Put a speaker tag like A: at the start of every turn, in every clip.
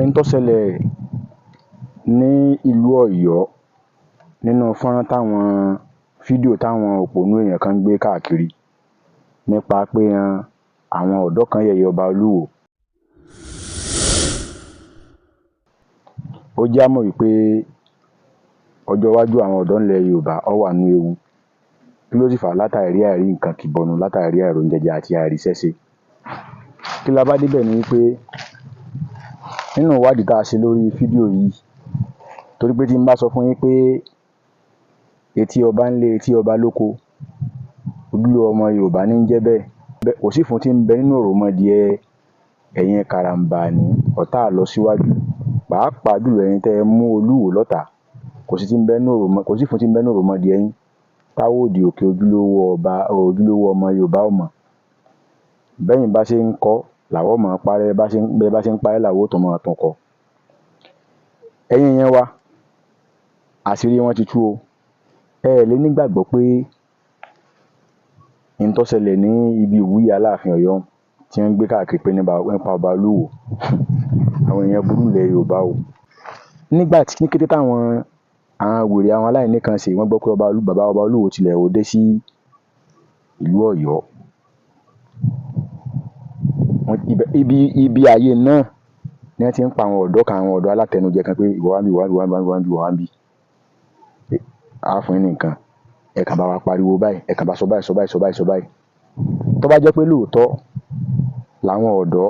A: Ohun tó ṣẹlẹ̀ ní ìlú Ọ̀yọ́ nínú fọ́nrán táwọn fídíò táwọn òpònú èèyàn kan ń gbé káàkiri nípa pé àwọn ọ̀dọ́ kan yẹ̀yẹ́ ọba Olúwo. Ó jẹ́ á mọ̀ wípé ọjọ́ iwájú àwọn ọ̀dọ́ ńlẹ̀ Yorùbá ó wà nínú ewu. Kí ló sì fà á? Látàrí àìrí nǹkan kìbọnu, látàrí àìróúnjẹjẹ àti àìríṣẹ́ṣe. Kí la bá débẹ̀ ni wípé nínú ìwádìí tá a ṣe lórí fídíò yìí, torí pé tí n bá sọ fún yín pé etí ọba ńlé, etí ọba lóko, ojúlówó ọmọ Yorùbá ní ń jẹ́ bẹ́ẹ̀. Kò sí ìfun tí ń bẹ nínú òròmọdìẹ ẹ̀yin kàràǹbàní ọ̀tá ìlọsíwájú, pàápàá jùlọ ẹ̀yin tẹ́ ẹ mú Olúwo lọ́tàá. Kò sí tí ń bẹ nínú òròmọ, kò sí ìfun tí ń bẹ nínú òròmọdìẹ yín táwòdì òkè ojúlówó ọba, ojúlówó ọmọ Yorùbá ò mọ̀. Bẹ́yìn bá ṣe ń kọ́ làwa ó máa parẹ́, bẹ́ẹ bá ṣe ń parẹ́ làwa ó tún máa tún kọ. Ẹ̀yin èèyàn wa, àṣírí wọn ti tú o. Ẹ ẹ̀ lè nígbàgbọ́ pé n tó ṣẹlẹ̀ ní ibi ìwúyè Aláàfin Ọ̀yọ́ tí wọ́n ń gbé káàkiri pé nípa ọba Olúwo, àwọn èèyàn burú ńlẹ̀ Yorùbá o. Nígbà tí ní kété táwọn àwọn wèrè àwọn aláìníkanṣe wọ́n gbọ́ pé ọba bàbá ọba Olúwo tilẹ̀ ó dé sí ìlú Ọ̀yọ́. Ibi ààyè náà ni wọ́n ti ń pa àwọn ọ̀dọ́ kan, àwọn ọ̀dọ́ alátẹnujẹ kan pé ìwọ wá ń bí, ìwọ wá ń bí, ìwọ wá ń bí, ìwọ wá ń bí. Á fún yín ní nǹkan. Ẹ kàn bá wa pariwo báyìí, ẹ kàn bá sọ báyìí, sọ báyìí, sọ báyìí, sọ báyìí. Tó bá jẹ́ pé lóòótọ́ làwọn ọ̀dọ́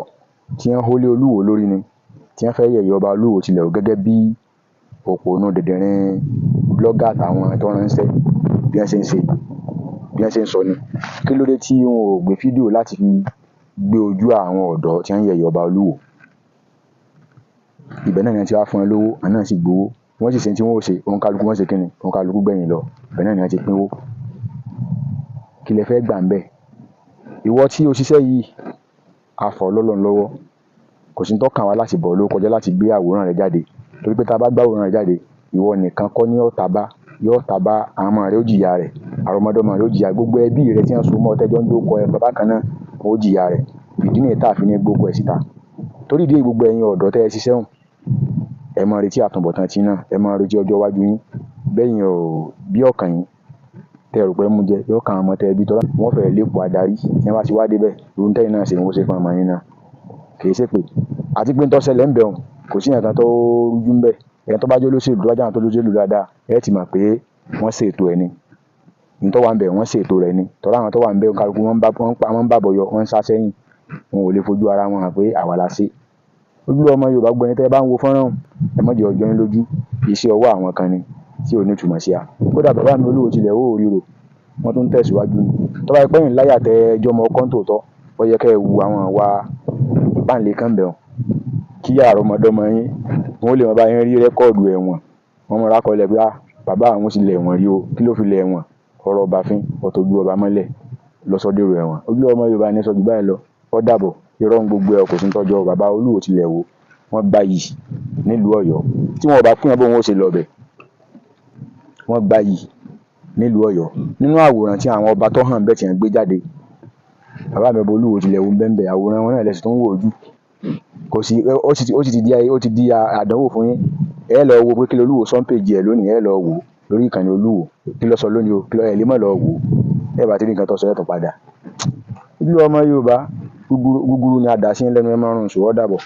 A: tí wọ́n hólé Olúwo lórí ni, tí wọ́n fẹ́ yẹ̀yẹ́ ọba Olúwo tilẹ̀ ó gẹ́gẹ́ bí òpònú dìndìnrín blogger àtàwọn tó ránṣẹ́ bí wọ́n ṣe ń ṣe, bí wọ́n ṣe ń sọ ni. Kí ló dé tí wọn ò gbé fídíò láti fi gbé ojú àwọn ọ̀dọ́ tí wọ́n ń yẹ̀yẹ́ ọba Olúwo? Ibẹ̀ náà ni wọ́n ti wá fún wọn lówó, àwọn náà sì gbowó. Wọ́n sì ṣe tí wọ́n ó ṣe, òǹkálukú wọ́n ṣe kíni, òǹkálukú gbẹ̀yìn lọ. Ibẹ̀ náà ni wọ́n ti pínwó. Kí lẹ fẹ́ gbà ńbẹ̀? Ìwọ tí o ṣiṣẹ́ yìí, a fà ọ́ lọ́lọ́run lọ́wọ́. Kò sí ń tó kàn wá láti bọ̀ ọ́ lórúkọ jẹ́ láti gbé àwòrán rẹ jáde. Torí pé tá a bá gbé àwòrán rẹ jáde, ìwọ nìkan kọ́ ni ó ta bá, yóò ta bá àwọn ọmọ rẹ ó jìyà rẹ̀, àrọ́mọdọ́mọ rẹ ó jìyà, gbogbo ẹbí rẹ tí wọ́n so mọ́ ọ tẹ́jọ́ ń dóko ẹ bákan náà, wọ́n ó jìyà rẹ̀. Ìdí nìyẹn tá a fi ní gbóko ẹ síta. Torí ìdí èyí gbogbo ẹ̀yin ọ̀dọ́ tẹ́ ẹ ṣiṣẹ́ hùn, ẹ máa retí àtúnbọ̀tán tí náà, ẹ máa retí ọjọ́ iwájú yín. Bẹ́yìn ò bí ọ̀kàn yín tẹ́ ẹ rò pé mú jẹ, yóò kan àwọn ọmọ tẹ́ ẹ bí tọ́lá. Wọ́n fẹ́ lépo adarí tí wọ́n bá ti wá débẹ̀, irú tẹ́yìn náà ṣe ni wọ́n ṣe fún ọmọ yín náà. Kì í ṣèpè. Àti pé ń tó ṣẹlẹ̀ ńbẹ̀ hùn, kò sí nǹkan tó rújú ńbẹ̀. Ẹni tó bá jẹ́ olóṣèlú, tó bá jẹ́ àwọn tó lóṣèlú dáadáa, ẹ ti mọ̀ pé wọ́n ṣètò ẹ̀ ni. N tó wà ńbẹ̀ wọ́n ṣètò rẹ̀ ni. Torí àwọn tó wà ńbẹ̀ òǹkálukú wọ́n ń bábọ̀ yọ, wọ́n ń sá sẹ́yìn. Wọn ò lè fojú ara wọn hàn pé àwa la ṣe. Ojúlówó ọmọ Yorùbá, gbogbo ẹni tẹ́ ẹ bá ń wo fọ́nrán ọ̀hún, ẹ má jẹ́ ó jọ yín lójú. Iṣẹ́ ọwọ́ àwọn kan ni tí ò ní ìtumọ̀ sí a. Kódà bàbá mi Olúwo tilẹ̀ ó ríro, wọ́n tún ń tẹ̀síwájú ni. Tó bá jẹ́ pé ẹ̀yin láyà tẹ́ ẹ jọmọ ọkọ́ nítòótọ́, ó yẹ kẹ́ ẹ wu àwọn ìwà ìpáǹle kan ńbẹ̀ hùn. Kí àrọ́mọdọ́mọ yín, wọ́n ó lè máa bá yín rí rẹ́kọ̀dù ẹ̀wọ̀n. Wọ́n máa rákọọ́lẹ̀ pé bàbá àwọn sì lẹ̀ ẹ̀wọ̀n rí o. Kí ló fi lẹ̀ ẹ̀wọ̀n? Ọ̀rọ̀ ọba fín, ó tójú ọba mọ́lẹ̀ lọ sọ́dẹ̀rọ̀ ẹ̀wọ̀n. Ojúlówó ọmọ Yorùbá ní sọ ju báyìí lọ. Ó dàbọ̀. Irọ́ ń gbogbo ẹ̀, kò sí ń tọ́jọ́ bàbá Olúwo tilẹ̀ wò. Wọ́n gbayì nílùú Ọ̀yọ́. Tí wọn ò bá pín wọn bó wọn ó ṣe lọ bẹ̀. Wọ́n gbayì nílùú Ọ̀yọ́. Nínú àwòrán tí àwọn ọba tó hàn ńbẹ̀ tí wọ́n gbé jáde, bàbá mi ọba Olúwo tilẹ̀ wò ń bẹ ńbẹ̀. Àwòrán wọn náà lẹ sì tún ń wò ojú. Kò sí, ó ti di àdánwò fún yín. Ẹ lọ wo pé kí lolúwo sọ ń péjì ẹ̀ lónìí, ẹ lọ wò lórí ìkànnì Olúwo. Kí ló sọ lónìí o, kí ló ẹ lè má lọ wò. Ẹ bá ti rí nǹkan tó sọ ẹ tún padà. Ojúlówó ọmọ Yorùbá, gúgúrú ni a dà sí yín lẹ́nu, ẹ máa rùn sùn, ó dàbọ̀.